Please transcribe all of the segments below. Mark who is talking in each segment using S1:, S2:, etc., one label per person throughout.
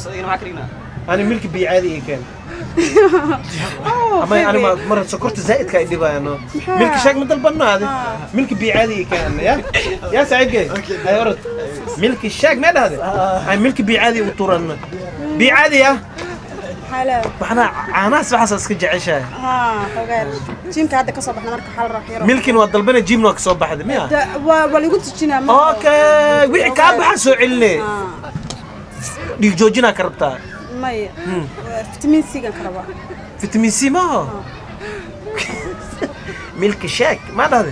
S1: Adigana maxaa ka dhignaa?
S2: Ani milk biyo caadi ii keen.
S3: Oh,
S2: ama ani
S3: baby.
S2: Ma mar sokorta zaa'idka ay dhibayano.
S3: Maxaa?
S2: Milk shake ma dalbanno adi.
S3: Ah.
S2: Milk biyo caadi ii keen ya ya saaxiibkey. Ay, orod, milk shake ma dhahde? Ay, milk biyo caadi u turanno, biyo caadi ah.
S3: Maxaa leedahay?
S2: Maxnaa caanahaas waxaas iska jeceshahay.
S3: Haa, xogaa gymka hadda ka soo baxna, marka xal raax yaro.
S2: Milkin waa dalbana, gymna waa kasoo baxday miya?
S3: Waa lagu tijinaa ma.
S2: Okay, wixii kaa baxa soo celine.
S3: Ah,
S2: dhiig joojinaa ka rabtaa?
S3: Maya, vitamin C gan ka rabaa.
S2: Vitamin C maaho milk shake ma dhahde?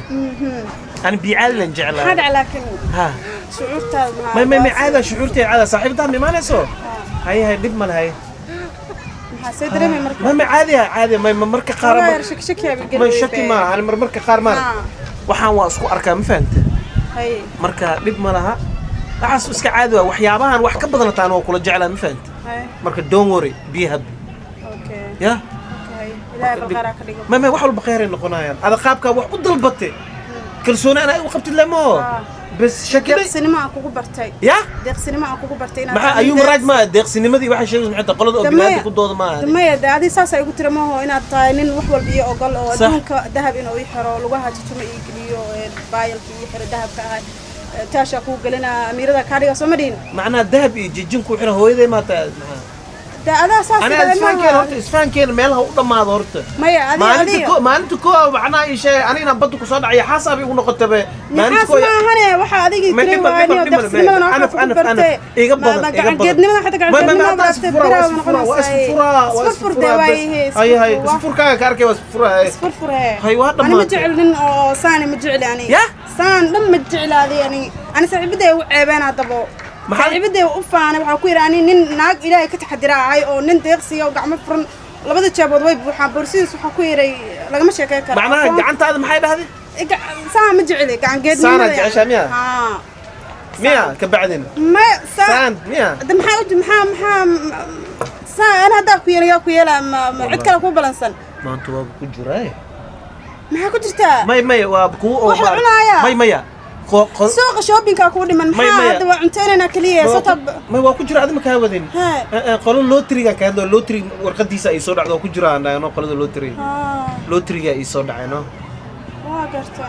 S2: Ani biyo caadi lan
S3: maxaa
S2: jeclaa.
S3: Dhaca laakiin
S2: ha
S3: shucuurtaada maxaa?
S2: May caada, shucuurtay caada. Saaxiibtaa ma imaanayso? Hay hay, dhib ma lahay.
S3: Maxaa soo dareemay marka?
S2: May, caadi ah, caadi. May marka qaar
S3: xogaa yar shaki shaki aa.
S2: May, shaki ma ani marmarka qaar ma waxaan waa isku arkaa, ma fahante?
S3: Hay.
S2: Marka dhib ma laha, waxaas iska caadi waa. Waxyaabahan wax ka badan taan waa kula jeclaa, ma fahante?
S3: Hay.
S2: Marka don't worry, be happy.
S3: Okay.
S2: Ya.
S3: Okay, Ilaahay balqaaraa ka dhigo.
S2: May, wax walba kheyray noqonayaan. Ada qaabkaa wax u dalbatay, kalsooni anaa igu qabtid lemo.
S3: Ah.
S2: Bas shakida.
S3: Deeqsinimo aan kugu bartay.
S2: Ya.
S3: Deeqsinimo aan kugu bartay inaad
S2: maxaa
S3: tahay
S2: ayuu
S3: deeqsi.
S2: Maraaj ma deeqsinimadii waxay sheegaysa maxay tahay? Qolada oo binaadka ku dooda ma aha.
S3: Maya, de adi saasa igu tira maaho inaad tahay nin wax walba ii ogol oo
S2: Sax.
S3: adduunka dahab inuu ii xiro, lugaha jijimo ii geliyo, baayalka ii xiro dahabka ahay, taashaa kuu gelina, amiirada kaa dhiga, soo ma dhihin?
S2: Macnaha dahab iyo jijin ku xiran hooyaday maa tahay maxaa?
S3: De adaa saas
S2: aniga
S3: idhahay
S2: isfahankeena
S3: maaha.
S2: Horta isfahankeena meelaha u dhammaado horta.
S3: Maya, adi
S2: maalinta
S3: adiga
S2: ko maalinta ko macnaha ii sheeg aniga inaan badda kusoo dhacay xaasaab igu noqotabe maalinta
S3: maxaas
S2: ko
S3: maahane waxaa adigii
S2: Ma
S3: tiri
S2: dhib ma-
S3: waayniyo
S2: dhib ma-
S3: deeqsinimadana waxaa
S2: anaf
S3: kugu
S2: anaf
S3: bartay.
S2: Anaf iga badan, iga badan.
S3: Gacangeednimada xataa
S2: Ma
S3: gacangeednimada
S2: hadda
S3: bartay
S2: isfuraa,
S3: biraa
S2: waa isfuraa, waa isfuraa, waa
S3: isfurfur dee
S2: isfuraa bas.
S3: waayihi.
S2: Hay hay, isfurkaaga ka arkay, waa isfuraa.
S3: Isfurfure.
S2: Hay, waa
S3: Ani ma
S2: dhammaatay.
S3: jecel nin oo saani, ma jecli ani.
S2: Ya?
S3: Saan dhan ma jeclaadi ani. Ani saaxiibaday u ceebeen haddaba. Saaxiibaday u faanay, waxaa ku yidhi ani nin naag Ilaahay ka taxadira ahay oo nin deeqsiya oo gacmo furan, labada jeebood way buuxaan, boorsidiis waxaa ku yidhay lagama sheekey karo.
S2: Macnaha gacantaada maxay dhahday?
S3: Saan ma jecli gacangeednimada.
S2: Saanaad jeceshaa miya?
S3: Haa.
S2: Miya ka bacdin?
S3: Ma saan.
S2: Saan miya?
S3: De maxaa maxaa maxaa saan ana haddaa ku yeela, yaa ku yeela ma cid kale ku balansan.
S2: Maanta waa ku jiraa.
S3: Maxaa ku jirtaa?
S2: May, waa kuwa oo
S3: Wax la cunaaya.
S2: May, maya.
S3: Suuqa shoppingka kuu dhiman.
S2: May,
S3: maxaa
S2: maya.
S3: Hadda waa cunteynayna keliya soo
S2: may, waa ku jira, adima kaa wadin.
S3: Hee.
S2: Qolo lotteryga ka hadlo, lottery warqadiisa ay soo dhacdo, waa ku jiraa ano qolada lottery. Lotteryga ay soo dhacay no.
S3: Waa garta,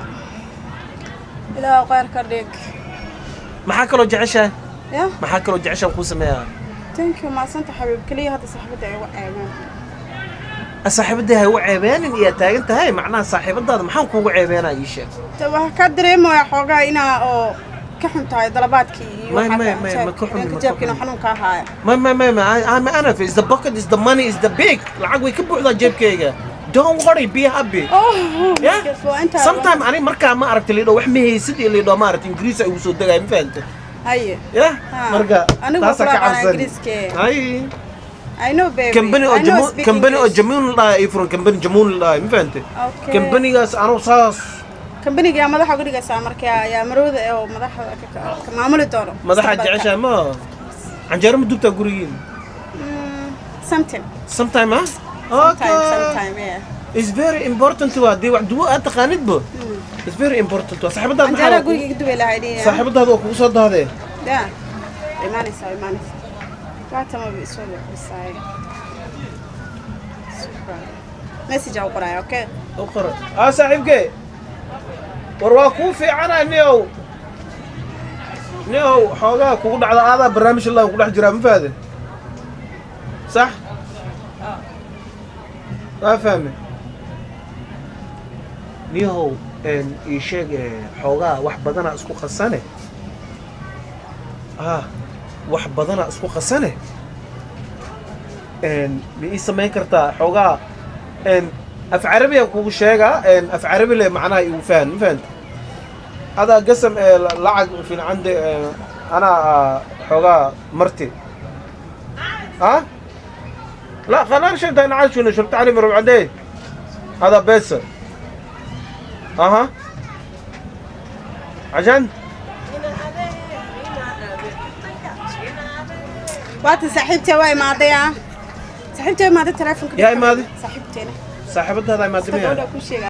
S3: Ilaah khayr ka dhig.
S2: Maxaa kaloo jeceshahay?
S3: Ya.
S2: Maxaa kaloo jeceshahay kuu sameeyaa?
S3: Thank you, maasanta xabiib. Keliya hadda saaxiibada ay uga ceebeen.
S2: Saaxiibadii hay u ceebeenin iyaa taagan tahay. Macnaha saaxiibadaada maxaan kuugu ceebeenaa, ii sheeg.
S3: Waxaa kaa dareemaya xoogaa inaa oo ka xun tahay dalabaadkii iyo
S2: May,
S3: waxaa
S2: may, may, ma ka xumi,
S3: dhanka
S2: ma ka
S3: jeebkiina
S2: xumi.
S3: Xanuunka ahaaya.
S2: May, I'm anaf is the bucket, is the money, is the big lacag way ka buuxdaa jeebkayga. Don't worry, be happy.
S3: Oh.
S2: Yeah.
S3: Waa intaa.
S2: Sometime ani markaa ma aragta liidho wax ma haysid iyo liidho ma aragta Ingiriis ay ugu soo degaya, ma fahanta?
S3: Haye.
S2: Yeah.
S3: Ha.
S2: Marka
S3: Anigu waa
S2: taasaa
S3: kula
S2: ka
S3: aqaanaa
S2: cabsan.
S3: Ingiriiske.
S2: Hay.
S3: I know, baby.
S2: Company oo
S3: I know
S2: jamuun
S3: speak
S2: company oo
S3: English.
S2: Jamuun la dhahay ay furan, company jamuun la dhahay, ma fahanta?
S3: Okay.
S2: Companygaas anuu saas.
S3: Companyga yaa madaxa uga dhigaysaa marka, yaa marwada ee oo madaxa ka maamuli doono
S2: Madaxa
S3: mustaqbalka?
S2: Jeceshahay ma canjeero ma dubtaa gurigiin?
S3: Sometime.
S2: Sometime, ah.
S3: Sometime.
S2: Okay.
S3: Sometime, yeah.
S2: It's very important waa dee wax duwo aad taqaanid bo. It's very important waa saaxiibadaad
S3: Canjeeraha
S2: maxaa
S3: guriga iga dubay lahayd.
S2: Saaxiibadaada waa kugu soo daadee.
S3: Ya, imaanaysaa, imaanaysaa, waatamaba isoo bisaay. Super message aa u qoraya, okay.
S2: U qoro. Ah, saaxiibkee, war waa kuu fiicana niow, niow xoogaa kugu dhacda aadaa barnaamij allah ku dhex jiraa, ma fahde? Sax, waa fahme niyahow. Ii sheeg, xoogaa wax badanaa isku qasane, ah, wax badanaa isku qasane. Ma ii samayn kartaa xoogaa af carabiga kugu sheegaa? Af carabi le macnaha igu fahan, ma fahanta? Adaa gasam ee lacag fin candi anaa xoogaa marti ها لا خلاص شربت انا عارف شنو شربت علي من عندي هذا بس اها عشان
S3: Waatan saaxiibtee waa imaaday, ah, saaxiibtee imaaday telefonka.
S2: Yaa imaaday?
S3: Saaxiibteena.
S2: صاحبتها هذا ما
S3: gabadha ku sheega.